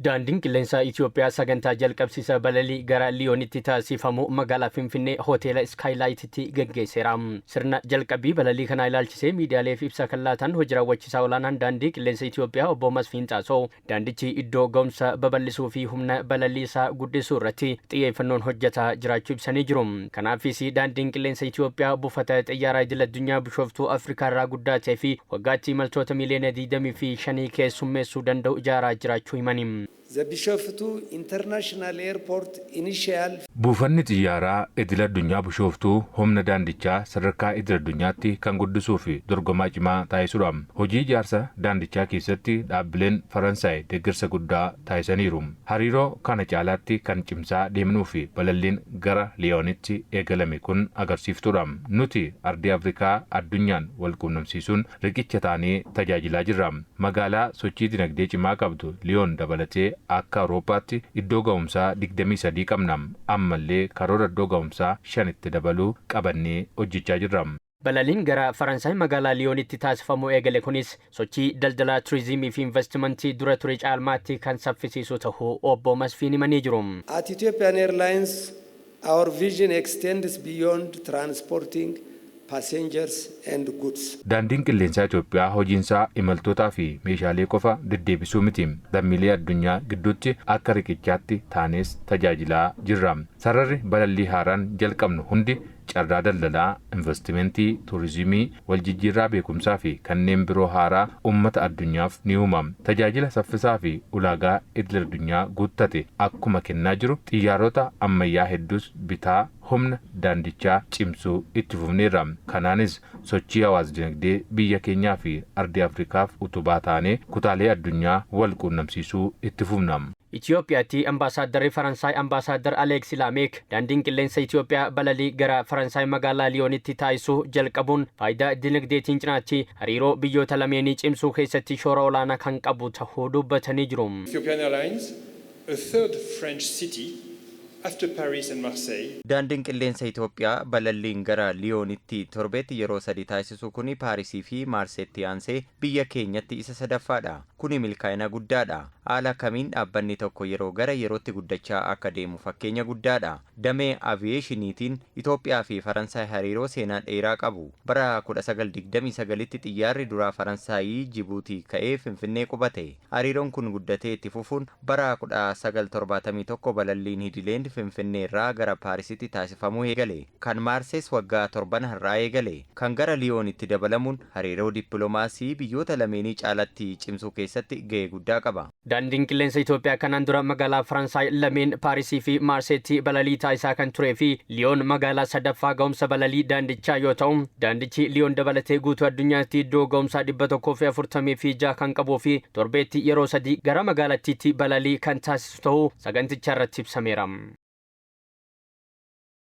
Daandiin Qilleensaa Itiyoophiyaa sagantaa jalqabsiisa balalii gara Liyoonitti taasifamu magaalaa Finfinnee Hoteela Iskaayilaayititti gaggeesseera. Sirna jalqabbii balalii kanaa ilaalchisee miidiyaaleef ibsa kan laatan Hoji Raawwachiisaa Olaanaan Daandii Qilleensa Itiyoophiyaa Obbo Masfiin Xaasoo, daandichi iddoo ga'umsa babal'isuu fi humna balalii isaa guddisuu irratti xiyyeeffannoon hojjetaa jiraachuu ibsanii jiru. Kanaafis Daandiin Qilleensa Itiyoophiyaa buufata Xiyyaaraa Idil Addunyaa Bishooftuu Afrikaarraa guddaa ta'ee fi waggaatti imaltoota miiliyoona 25 keessummeessuu danda'u ijaaraa jiraachuu himani. The Bishoftu International Airport initial. Buufanni Xiyyaaraa Idil Addunyaa Bishooftuu humna daandichaa sadarkaa idil addunyaatti kan guddisuu fi dorgomaa cimaa taasisudha. Hojii ijaarsa daandichaa keessatti dhaabbileen Faransaay deeggarsa guddaa taasisaniiru. Hariiroo kana caalaatti kan cimsaa deemnuu fi balalliin gara Liyoonitti eegalame kun agarsiiftuudha. Nuti ardii Afrikaa addunyaan wal quunnamsiisuun riqicha taanee tajaajilaa jirra. Magaalaa sochii dinagdee cimaa qabdu Liyoon dabalatee akka Awurooppaatti iddoo ga'umsaa 23 qabna. Ammallee karoora iddoo ga'umsaa 5tti dabaluu qabannee hojjechaa jirra. Balaliin gara Faransaay magaalaa Liyoonitti taasifamuu eegale kunis sochii daldalaa, turizimii fi investimentii dura ture caalmaatti kan saffisiisu tahuu Obbo Masfiin himanii jiru. At Ethiopian Airlines, our vision extends beyond transporting passengers and goods. Daandiin Qilleensaa Itoophiyaa hojiinsaa imaltootaa fi meeshaalee qofa deddeebisuu miti. Lammiilee addunyaa gidduutti akka riqichaatti taanees tajaajilaa jirra. Sararri balallii haaraan jalqabnu hundi carraa daldalaa, investimentii, turizimii, waljijjiirraa beekumsaa fi kanneen biroo haaraa uummata addunyaaf ni uuma. Tajaajila saffisaa fi ulaagaa idil addunyaa guuttate akkuma kennaa jiru, xiyyaarota ammayyaa hedduus bitaa humna daandichaa cimsuu itti fufneerra. Kanaanis sochii hawaas-dinagdee biyya keenyaa fi ardii Afrikaaf utubaa taanee kutaalee addunyaa wal quunnamsiisuu itti fufna. Itoophiyaatti Ambaasaaddarri Faransaay Ambaasaaddar Aleeksi Laameek, Daandiin Qilleensa Itoophiyaa balalii gara Faransaay magaalaa Liyoonitti taasisuu jalqabuun faayidaa dinagdeetiin cinaatti hariiroo biyyoota lameenii cimsuu keessatti shoora olaanaa kan qabu tahuu dubbatanii jiru. Ethiopian Airlines, a third French city after Paris and Marseille. Daandiin Qilleensa Itoophiyaa balalliin gara Liyoonitti torbeetti yeroo sadi taasisu kuni Paarisii fi Maarseetti aansee biyya keenyatti isa sadaffaadha. Kuni milkaa'ina guddaadha. Haala kamiin dhaabbanni tokko yeroo gara yerootti guddachaa akka deemu fakkeenya guddaadha. Damee aviyeeshiniitiin Itoophiyaa fi Faransaay hariiroo seenaa dheeraa qabu. Bara 1929tti xiyyaarri duraa Faransaayii Jibuutii ka'ee Finfinnee qubate. Hariiroon kun guddatee itti fufuun bara 1971 balalliin idileen Finfinnee irraa gara Paarisitti taasifamuu eegale. Kan Maarsees waggaa 7 har'aa eegale. Kan gara Liyoonitti dabalamuun hariiroo dippiloomaasii biyyoota lameenii caalatti cimsuu keessatti ga'ee guddaa qaba. Daandiin Qilleensa Itoophiyaa kanaan dura magaalaa Faransaay lameen, Paarisii fi Maarseetti balalii taasisaa kan turee fi Liyoon magaalaa sadaffaa ga'umsa balalii daandichaa yoo ta'u, daandichi Liyoon dabalatee guutuu addunyaatti iddoo ga'umsaa 146 kan qabuu fi torbeetti yeroo sadii gara magaalattiitti balalii kan taasisu ta'uu saganticha irratti ibsameera.